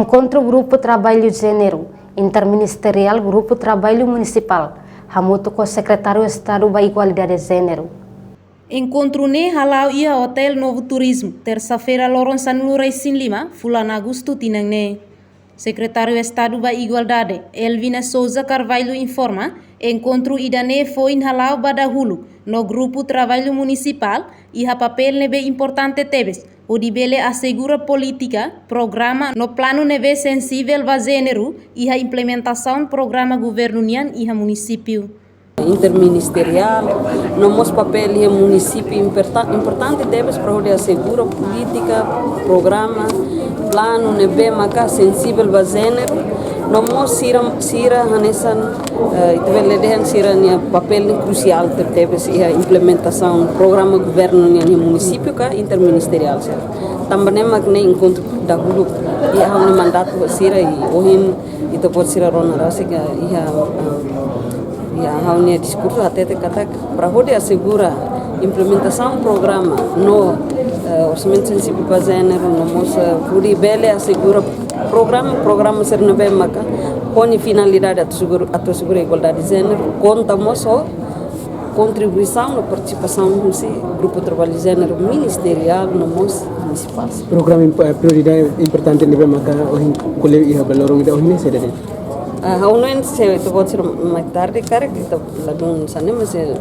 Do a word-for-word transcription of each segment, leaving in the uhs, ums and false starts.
Enkontru Grupu Traballu Jéneru, Interministeriál Grupu Traballu Munisipál, hamutuk ho Sekretáriu Estadu ba Igualdade Jéneru. Enkontru ne'e hala'o iha Hotel Novo Turismo, tersa-feira loron sanulu-resin-lima, fulan Agostu tinan ne'e. Sekretáriu Estadu ba Igualdade, Elvina Sousa Carvalho informa, enkontru ida-ne'e foin hala'o ba dahuluk, no Grupu Traballu Munisipál iha papél ne'ebé importante tebes, hodi bele asegura polítika, programa no planu ne'ebé sensivel ba jéneru iha implementasaun programa governu nian iha munisípiu. Interministeriál, no mós papél iha munisípiu importa-, importante tebes para hodi asegura polítika, programa, planu ne'ebé maka sensivel ba jéneru, no mós sira, sira hanesan, eh, ita bele dehan sira-nia papél ne'e krusiál tebetebes iha implementasaun programa governu nian iha munisípiu ka interministeriál sira. Tanba ne'e mak ne'e enkontru dahuluk iha ha'u-nia mandatu sira i ohin ita-boot sira rona rasik iha, eh, iha ha'u-nia diskursu hatete katak para hodi asegura implementasaun programa no, eh, orsamentu sensivel ba jéneru no mós, eh, hodi bele asegura programa, programa sira ne'ebé maka ho nia finalidade atu segura, atu asegura igualdade jéneru, konta mós ho kontribuisaun no partisipasaun husi Grupu Traballu Jéneru Ministeriál no mós munisipál. Programa imp-, eh, prioridade importante ne'ebé maka ohin ko'alia iha ba loron ida ohin ne'e saida de'it? Ah, ha'u hanoin se ita-boot sira mai tarde karik ita ladún hanesan ne'e, mas, eh,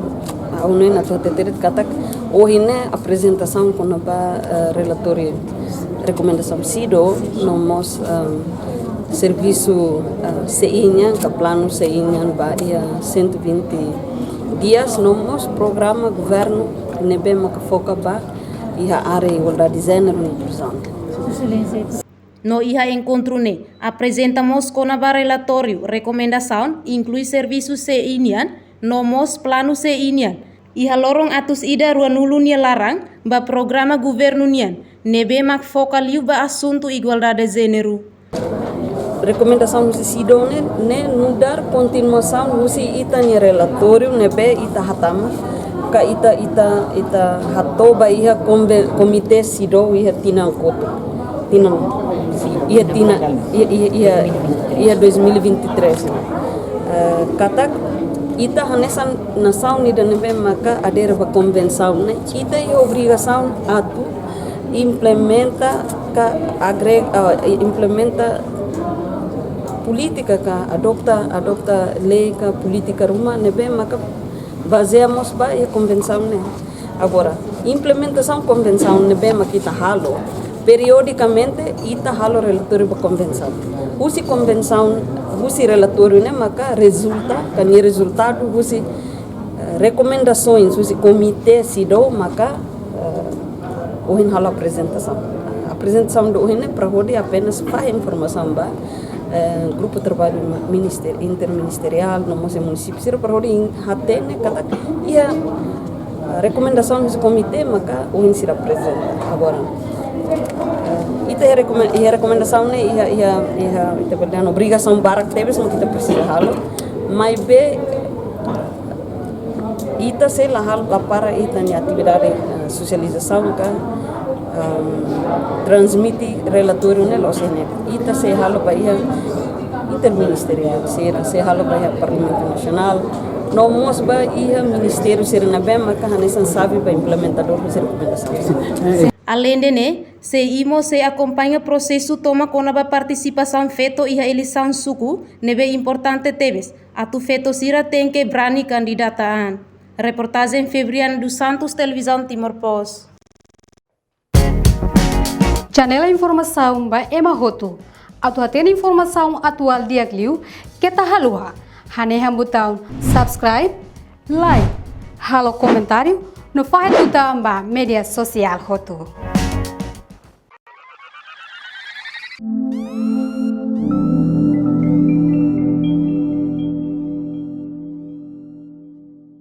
ha'u hanoin atu hatete de'it katak ohin ne'e aprezentasaun kona-ba, eh, relatóriu rekomendasaun CEDAW no mós, ehm, servisu, eh, C I nian ka planu C I nian ba iha cento e vinte dias no mós programa governu ne'ebé maka foka ba iha área igualdade jéneru no inkluzaun. No iha enkontru ne'e aprezenta mós kona-ba relatóriu rekomendasaun, inklui servisu C I nian no mós planu C I nian iha loron atus ida ruanulu nia laran ba programa governu nian ne'ebé mak foka liu ba asuntu igualdade jéneru. Rekomendasaun husi CEDAW ne'e, ne'e nu'udar kontinuasaun husi ita-nia relatóriu ne'ebé ita hatama ka ita, ita, ita hato'o ba iha konve-, komité CEDAW iha tinan kotuk. Tinan, iha tinan, iha, iha, iha, iha dois mil e vinte e três ne'e. Eh, katak ita hanesan nasaun ida ne'ebé maka adere ba konvensaun ne'e, ita iha obrigasaun atu implementa ka agre-, ah, implementa polítika ka adota, adota lei ka polítika ruma ne'ebé maka bazeia mós ba iha konvensaun ne'e. Agora, implementasaun konvensaun ne'ebé mak ita halo, periodikamente ita halo relatóriu ba konvensaun. Husi konvensaun, husi relatóriu ne'e maka rezulta, ka nia rezultadu husi, eh, rekomendasoens husi komité CEDAW maka, eh, ohin halo aprezentasaun. Aprezentasaun ida ohin ne'e para hodi apenas fahe informasaun ba, eh, Grupu Traballu Minister-, Interministeriál no mós munisípiu sira para hodi in-, hatene katak iha, eh, rekomendasaun husi komité maka ohin sira aprezenta. Agora, eh, ita iha rekomen-, iha rekomendasaun ne'e iha, iha, iha ita bele dehan obrigasaun barak tebes mak ita presiza halo. Maibé ita sei la hal-, la para ita-nia atividade, eh, sosializasaun ka, ehm, transmite relatóriu ne'e la'ós ne'e. Ita sei halo ba iha interministeriál, sei, sei halo ba iha Parlamentu Nasionál, no mós ba iha ministériu sira ne'ebé maka hanesan xave ba implementadór husi rekomendasaun. Aleinde ne'e, C I mós sei akompaña prosesu tomak kona-ba partisipasaun feto iha eleisaun suku, ne'ebé importante tebes atu feto sira tenke brani kandidata an. Reportajen Febriana dos Santos, Televizaun Timor Post. Channel informasaun ba ema hotu. Atu hatene informasaun atuál di'ak liu, keta haluha hanehan butaun subscribe, like, halo komentáriu, no fahe tutan ba média sosiál hotu.